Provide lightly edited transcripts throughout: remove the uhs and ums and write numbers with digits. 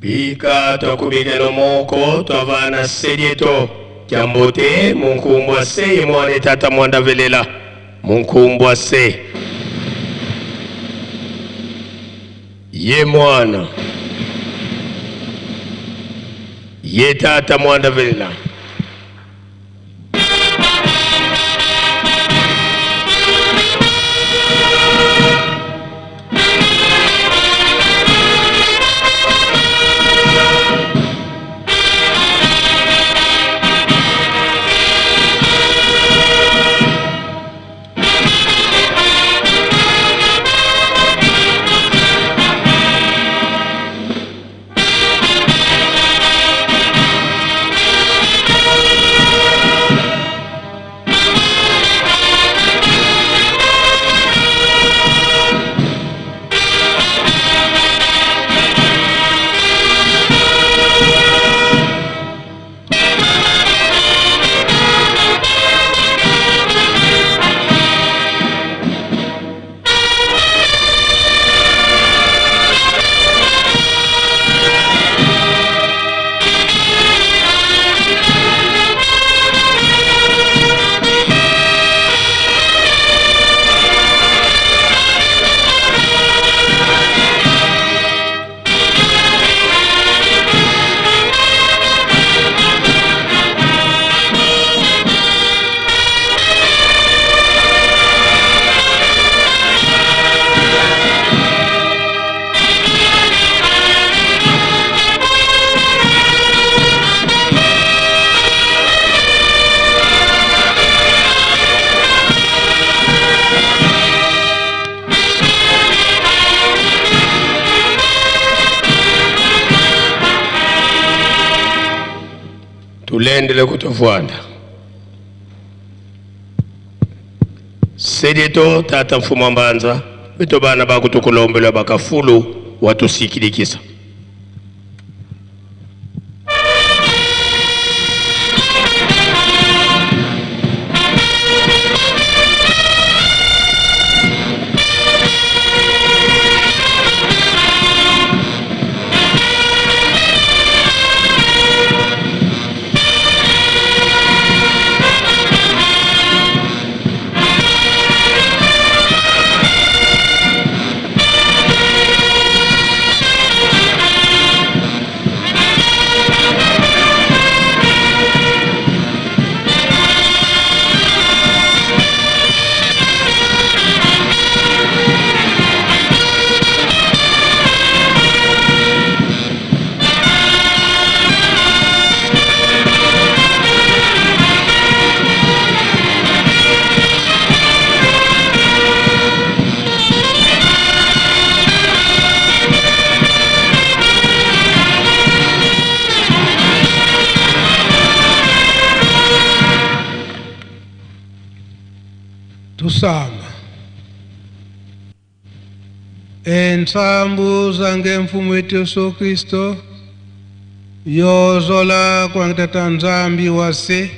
Bika twakubikelo moko twavana selieto kyambote munkumbwa se ye mwana tata mwanda velela munkumbwa se ye mwana ye tata mwanda velela. Tulendele kutofuanda sedieto tata mfumo mbanza beto bana bakutukulombelwa bakafulu watusikilikisa. Tusama. Entsambu zange mfumu wetu Yesu Kristo yozola kwangitata Nzambi wase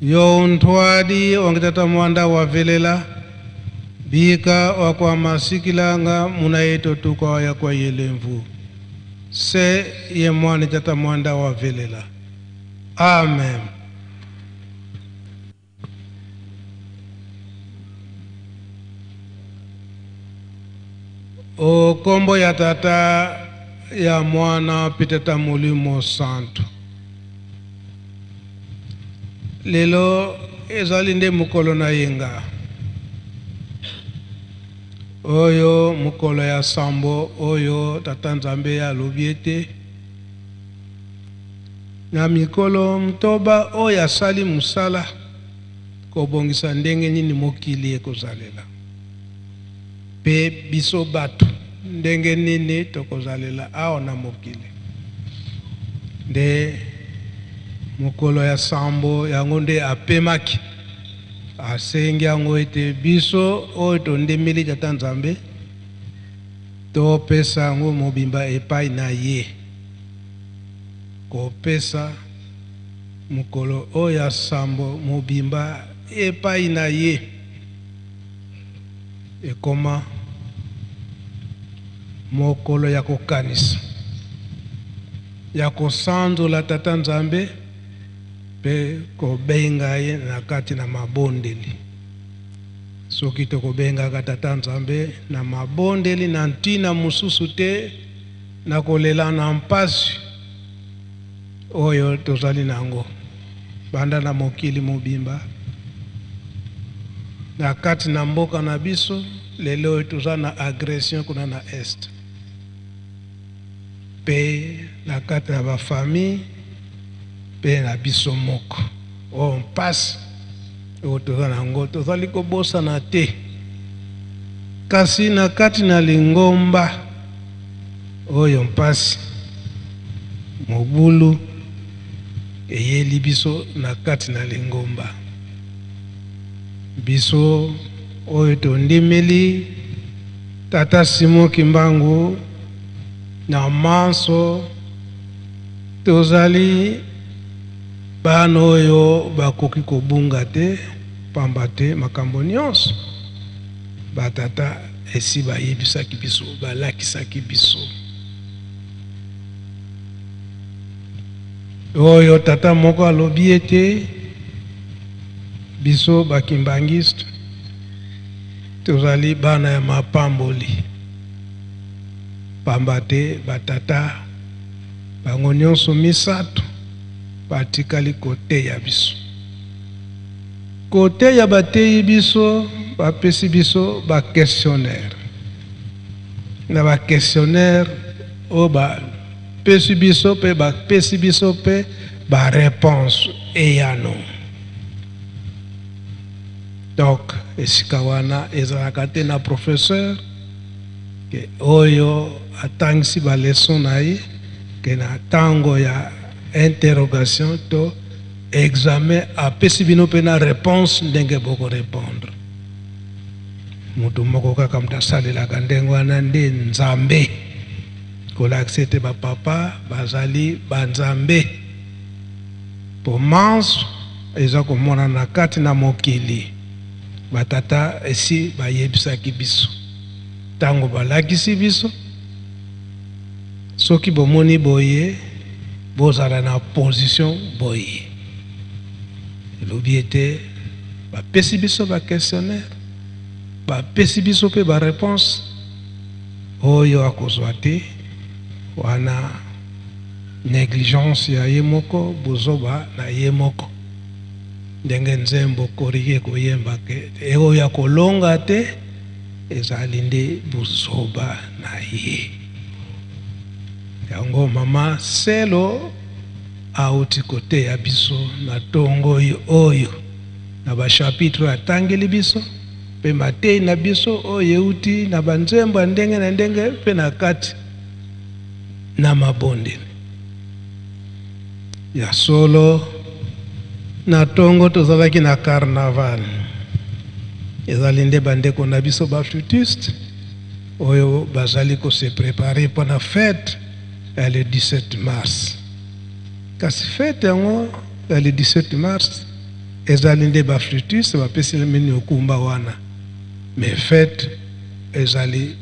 yo ntwadi wangitata mwanda wavelela bika wakwamasikilanga muna yeto tukwa ya kwa yelemvu se ye mwana tata mwanda wavelela. Amen. O kombo ya tata ya mwana mpe tata molimo santu. Lelo ezali nde mokolo na yenga oyo mokolo ya sambo oyo tata Nzambe alobi ete na mikolo motoba oyo asali mosala kobongisa ndenge nini mokili ekozalela mpe biso bato ndenge nini tokozalela awa na mokili. Nde mokolo ya sambo yango nde apemaki, asengi yango ete biso oyo tondimeli tata Nzambe topesa yango mobimba epai na ye, kopesa mokolo oyo ya sambo mobimba epai na ye. Ekoma mokolo ya kokanisa ya kosanzola tata Nzambe mpe kobenga ye na kati na mabondeli. Soki tokobengaka tata Nzambe na mabondeli na ntina mosusu te na kolela na mpasi oyo tozali na yango banda na mokili mobimba na kati na mboka na biso, lelo oyo toza na agression kuna na est mpe na kati na bafamille mpe na biso moko, oyo mpasi oyo toza na yango tozali kobosana te. Kasi na kati na lingomba oyo mpasi mobulu eyeli biso na kati na lingomba, biso oyo tondimeli tata Simon Kimbangu na manso, tozali bana oyo bakoki kobunga te, pamba te makambo nyonso batata esi bayebisaki biso, balakisaki biso. Oyo tata moko alobi ete biso bakimbangiste tozali bana ya mapamboli, pamba te batata bango nyonso misato batikali koteya biso. Koteya bateyi biso, bapesi biso baquestionnaire. Na baquestionnaire oyo bapesi biso mpe bapesi biso mpe baréponse eyano. Donc esika wana ezalaka te na professeur ke oyo atangisi baleson na ye ke na ntango ya interrogation to examen apesi bino mpe na réponse ndenge bokorépondre. Moto moko kaka moto asalelaka ndenge wana nde Nzambe, kolakisa ete bapapa bazali banzambe. Po manso eza komona na kati na mokili, batata esi bayebisaki biso ntango balakisi biso, soki bomoni boye bozala na position boye. Elobi ete bapesi biso baquestionnaire, bapesi biso mpe baréponse, oyo akozwa te wana négligence ya ye moko, bozoba na ye moko. Ndenge nzembo korige koyemba ke oyo akolonga te ezali nde bozoba na ye. Yango mama Selo auti koteya biso na ntongo oyo na bachapitre atangeli biso mpe matei na biso oyo euti na banzembo ya ndenge na ndenge mpe na kati na mabondeli ya solo. Na ntongo tozalaki na carnaval. Ezali nde bandeko na biso ba flûtiste oyo bazali ko se preparer mpo na fete ya le 17 mars. Kasi fete yango ya le 17 mars ezali nde ba flûtiste bapesi mini okumba wana, mais fete ezali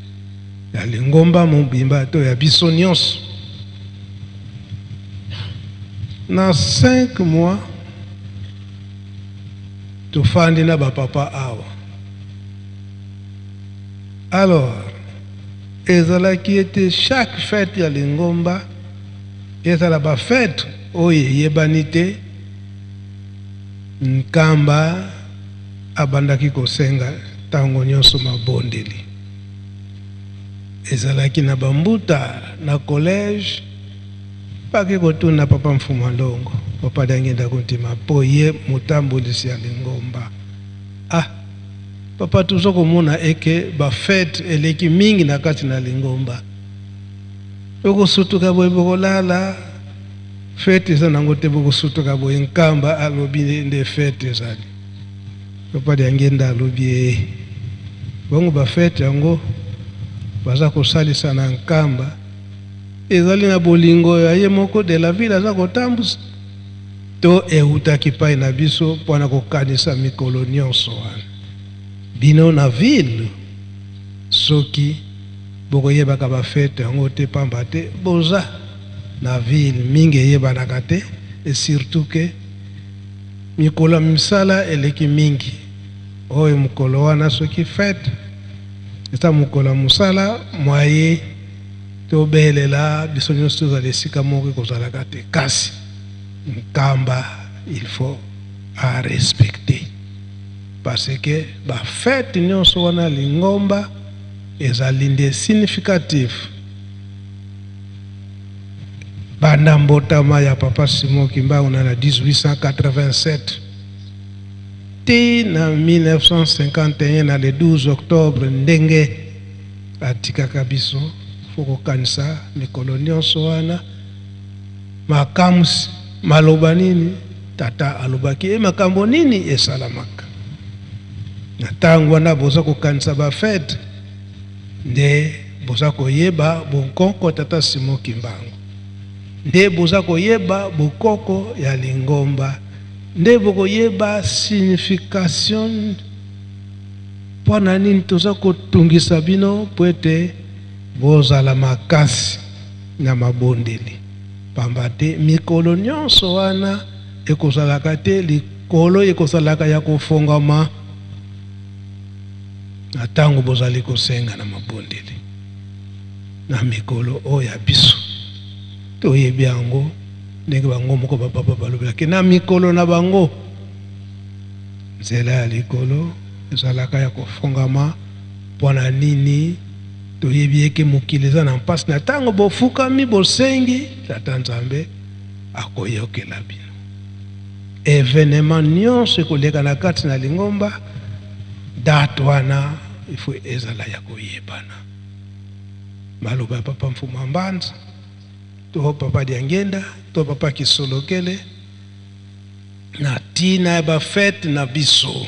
ya lingomba mobimba to ya biso nyonso. Na 5 mois tofandi na ba papa awa. Alors ezalaki ete chaque fete ya lingomba ezala ba fete oyo eyebani te, Nkamba abandaki kosenga ntango nyonso mabondeli. Ezalaki na bambuta na collège bake kotuna papa Mfuma Ndongo, papa Diangienda Kuntima, mpo ye motambolisi ya lingomba. Ah, papa, tozo komona eke ba fete eleki mingi na kati na lingomba. Bokosutuka boye bokolala, fete eza nango te, bokosutuka boye. Nkamba alobi nde fete ezali. Papa Diangienda alobi ee, bongo ba fete yango baza kosalisa na Nkamba ezali na bolingo ya ye moko de la ville aza kotambusa to eutaki pai na biso mpo na kokanisa mikolo nyonso wana. Bino na ville soki bokoyebaka ba fete yango te, pamba te boza na ville mingi eyebanaka te, et surtout que mikolo ya misala eleki mingi. Oyo mokolo wana soki fete eza mokolo ya mosala mwaye tobelela biso nyonso tozala esika moko ekozalaka te, kasi Nkamba il faut a respecter parce que ba fete nyonso wana lingomba ezali nde significatif. Banda mbotama ya papa Simon Kimbangu na 1887 ti na 1951 na le 12 octobre ndenge atikaka biso, fo kokanisa mikolo nyonso wana makamwisi maloba nini tata alobaki e makambo nini esalamaka na ntango wana. Boza kokanisa ba fete nde boza koyeba bonkoko tata Simon Kimbangu, nde boza koyeba bokoko ya lingomba, nde bokoyeba signification mpo na nini toza kotungisa bino mpo ete bozala makasi na mabondeli, pamba te mikolo nyonso wana ekozalaka te likolo ekozalaka ya kofongama na ntango bozali kosenga na mabondeli. Na mikolo oyo ya biso toyebi yango ndenge bango moko bapapa balobelaki na mikolo na bango, nzela ya likolo ezalaka ya kofongama. Mpo na nini? Toyebi eke mokili eza na mpasi. Na ntango bofukami bosengi, Tata Nzambe akoyokela bino. Evenement nyonso ekoleka na kati na lingomba, date wana ifo ezala ya koyebana. Maloba ya papa Mfuma Mbanza to papa Diangienda to papa Kisolokele na ntina ya bafete na biso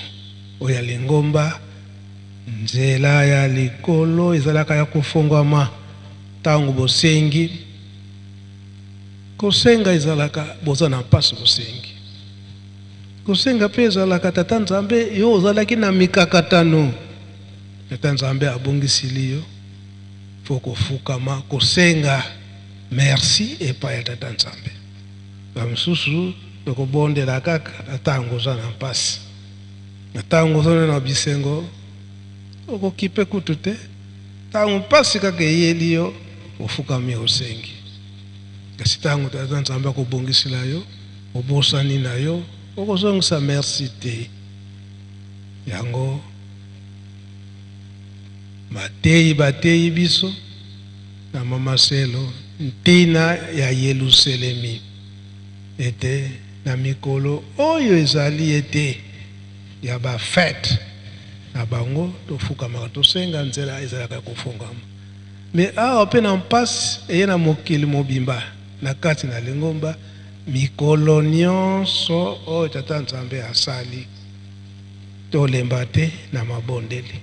oyo ya lingomba, nzela ya likolo ezalaka ya kofongwama ntango bosengi. Kosenga ezalaka boza na mpasi, bosengi. Kosenga mpe ezalaka tata Nzambe, yo ozalaki na mikakatano, tata Nzambe abongisili yo, fo kofukama kosenga merci epai ya tata Nzambe. Bamosusu tokobondela kaka na ntango oza na mpasi, na ntango oza na bisengo okokipe kutu te. Ntango mpasi kaka eyeli yo, ofukami osengi. Kasi ntango tata Nzambe akobongisela yo, obosani na yo, okozongisa merci te. Yango mateyi bateyi biso na mama Selo ntina ya Yelusalemi, ete na mikolo oyo ezali ete ya ba fete na bango tofukamaka tosenga, nzela ezalaka kofungama. Me awa mpe na mpasi eye na mokili mobimba na kati na lingomba, mikolo nyonso oyo tata Nzambe asali Tolemba te na mabondeli.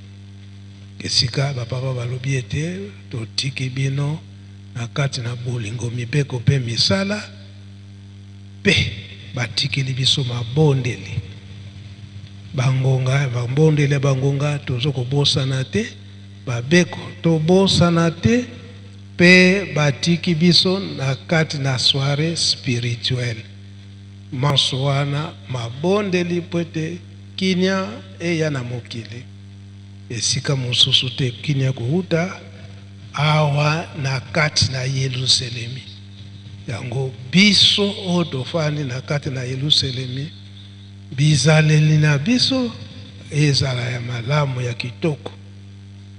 Esika bapapa balobi ete totiki bino na kati na bolingo, mibeko mpe misala, mpe batikeli biso mabondeli. Bangonga, mabondeli ya bangonga tozo kobosana te, babeko tobosana te, mpe batiki biso na kati na soirée spirituelle. Manso wana mabondeli mpo ete kimia eya na mokili. Esika mosusu te kimia kouta awa na kati na Yelusalemi. Yango biso oyo tofandi na kati na Yelusalemi, bizaleli na biso ezala ya malamu, ya kitoko.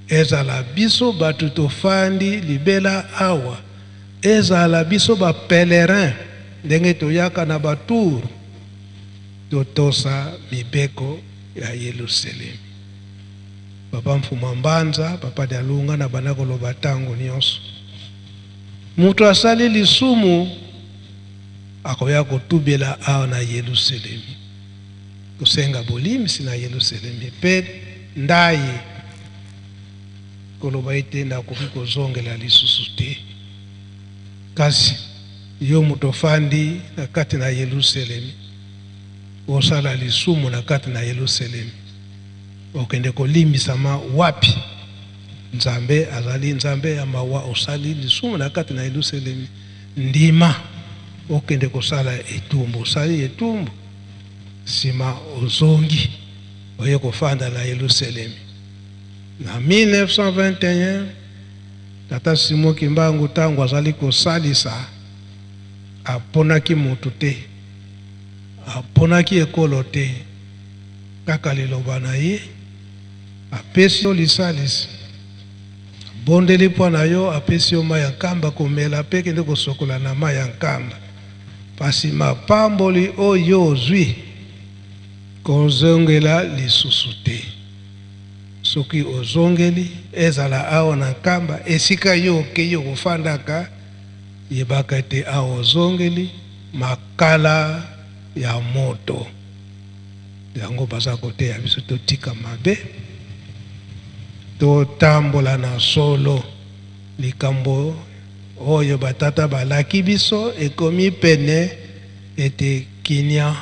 Ezala biso bato tofandi libela awa, ezala biso ba pèlerin ndenge toyaka na ba tour, totosa mibeko ya Yelusalemi. Papa Mfuma Mbanza, Papa Dialunga na banda koloba tango nyonso, moto asali lisumu akoya kotubela awa na Yelusalemi, kosenga bolimbisi na Yelusalemi, mpe ndai koloba ete nakoki kozongela lisusu te. Kasi yo moto ofandi na kati na Yelusalemi, osala lisumu na kati na Yelusalemi, okende kolimbisama wapi? Nzambe azali Nzambe ya mawa. Osali lisumu na kati na Yelusalemi, ndima okende kosala etumbu. Osali etumbu, nsima ozongi oye kofanda na Yelusalemi. Na 1921, Tata Simon Kimbangu ntango azali kosalisa, aponaki motu te, aponaki ekolo te, kaka liloba na ye. Apesi yo lisalisi, abondeli mpo na yo, apesi yo mai ya nkamba komela mpe kende kosokola na mai ya nkamba. Pasi mapamboli oyo ozwi, kozongela lisusu te. Soki ozongeli, ezala awa na nkamba, esika yo okei okofandaka, yebaka ete awa ozongeli makala ya moto. Yango baza koteya biso totika mabe, totambola na solo. Likambo oyo batata balaki biso ekomi pene ete kimia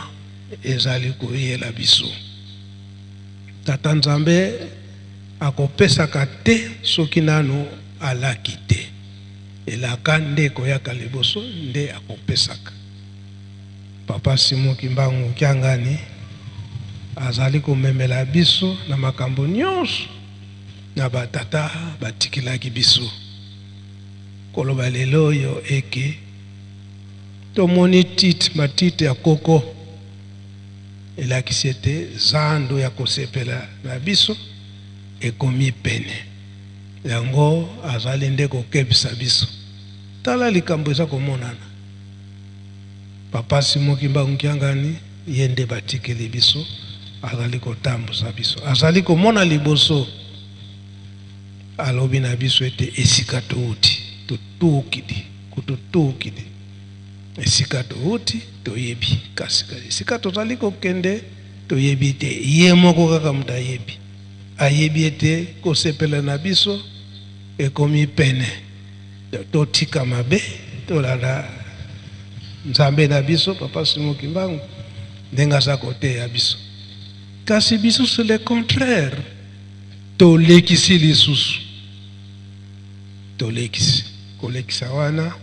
ezali koyela biso. Tata Nzambe akopesaka te soki nanu alaki te. Elaka nde ekoyaka liboso nde akopesaka. Papa Simon Kimbangu Kiangani azali komemela biso na makambo nyonso na batata batikelaki biso. Koloba lelo oyo eke tomoni tite matite ya koko elakisi ete zando ya kosepela na biso ekomi pene. Yango azali nde kokebisa biso. Tala likambo eza komonana. Papa Simon Kimbangu Kiangani ye nde batikeli biso, azali kotambusa biso, azali komona liboso. Alobi na biso ete esika touti totukidi kututukidi, esika touti toyebi, kasi esika tozali kokende toyebi te. Ye moko kaka moto ayebi, ayebi ete kosepela na biso ekomi pene. Totika mabe, tolanda Nzambe na biso Papa Simon Kimbangu ndenge aza koteya biso. Kasi biso c'est le contraire, tolekisi lisusu, tolekisi. Kolekisa wana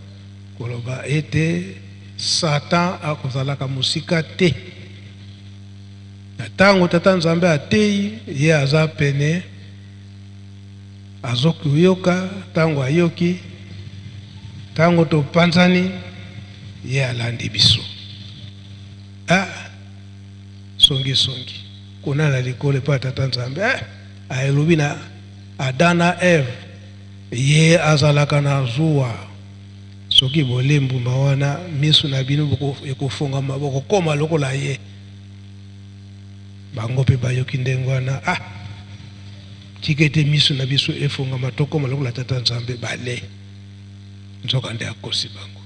koloba ete Satan akozalaka mosika te. Na ntango Tata Nzambe ateyi ye, aza pene, azokoyoka. Ntango ayoki, ntango topanzani, ye alandi biso. Ah, songi songi kuna na likolo epai Tata Nzambe, eh, alobi na Adam na Eve, ye azalaka na zuwa. Soki bolie mbuma wana, miso na bino ekofongama, bokokoma lokola ye. Bango mpe bayoki ndenge wana, ah, tika ete miso na biso efongama, tokoma lokola Tata Nzambe. Bale, nzoka nde akosi bango.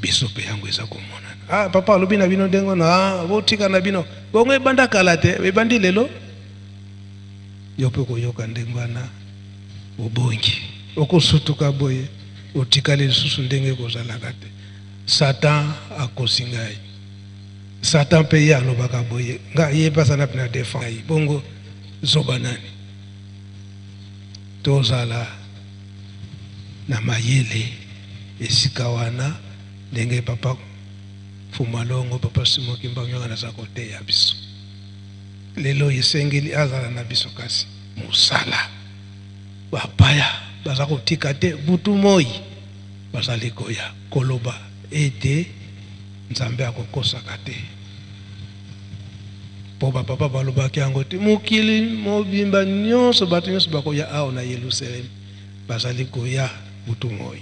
Biso mpe yango eza komonana. Ah, papa alobi na bino ndenge wana, ah, botika na bino. Bongo ebanda kala te, ebandi lelo. Yo mpe okoyoka ndenge wana, obongi, okosutuka boye, otikali lisusu ndenge ekozalaka te. Satan akosi ngai. Satan mpe ye alobaka boye, ngai ye mpe azala na defense ngai. Bongo zoba nani? Tozala na mayele esika wana, ndenge papa Fumalongo, papa Simon Kimbangu Nyonga naza koteya biso lelo, esengeli azala na biso. Kasi mosala bapaya baza kotika te, butu moi bazali koya koloba ete Nzambe akokosaka te, mpo bapapa balobaki yango te. Mokili mobimba nyonso, bato nyonso bakoya awa na Yelusalemi, bazali koya butu moi.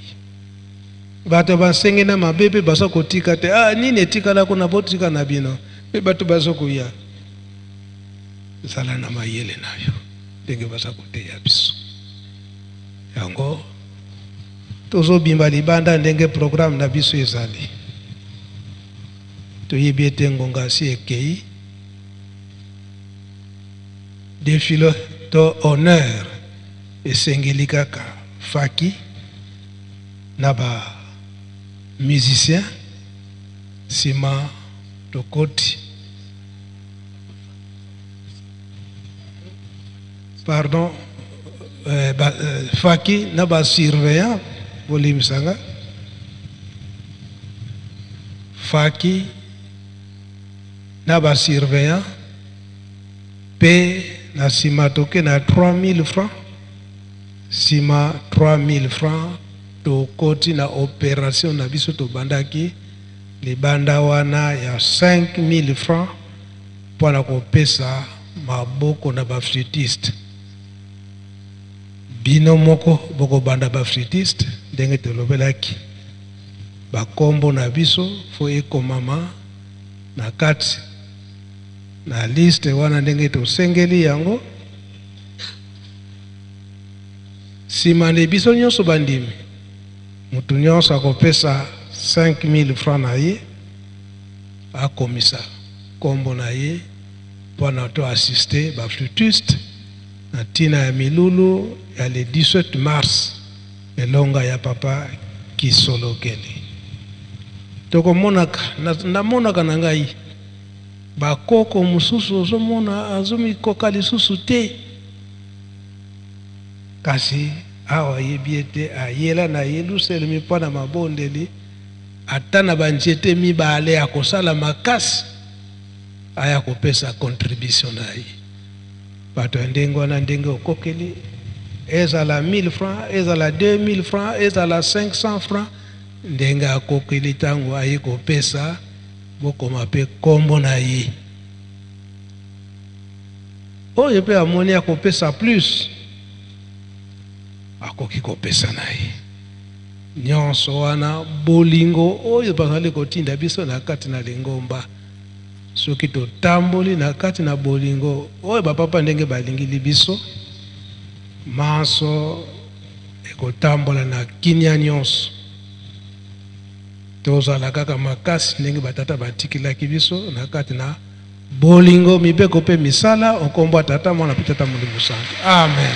Bato ya basenge na mabe mpe baza kotika te. Ah, nini etikala kuna? Botika na bino mpe bato baza koya. Zala na mayele na yo ndenge baza koteya biso yango. Tozobimba libanda ndenge programme na biso ezali. Toyebi ete ngonga si ekei. Defile to honneur esengeli kaka faki na ba musicien, nsima tokoti. Pardon, ba, faki na ba surveillant, bolimbisanga, faki na ba surveillant mpe na nsima toke na 3000 francs. Nsima 3000 francs, tokoti na opération na biso. Tobandaki libanda wana ya 5000 francs mpona kopesa maboko na baflûtiste. Bino moko bokobanda baflûtiste ndenge tolobelaki. Bakombo na biso fo ekomama na kati na liste wana ndenge tosengeli yango. Nsima nde biso nyonso bandimi, motu nyonso akopesa 5000 francs na ye, akomisa nkombo na ye mpona to assister baflûtiste na ntina ya milulu ya le 17 mars, elonga ya papa Kisolokele. Tokomonaka, namonaka na ngai bakoko mosusu, ozomona azomikoka lisusu te, kasi awa ayebi ete ayela na Yelusalemi mpo na mabondeli, ata na banzete mibale akosala makasi aya kopesa contribution na ye. Bato ya ndenge wana, ndenge okokeli, ezala 1000 francs, ezala 2000 francs, ezala 500 francs, ndenge akokeli, ntango aye kopesa, bokoma mpe nkombo na ye. Oyo mpe amoni akopesa plus, akoki kopesa na ye. Nyonso wana bolingo oyo bazali kotinda biso na kati na lingomba. Soki totamboli na kati na bolingo oyo bapapa ndenge balingili biso, manso ekotambola na kimia nyonso. Tozala kaka makasi ndenge batata batikilaki biso na kati na bolingo, mibeko mpe misala. Okombo ya Tata, Mwana mpe Tata Molimo Santu, amen.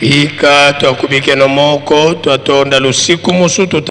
Ika twakubikeno moko twatonda lusiku mosusu.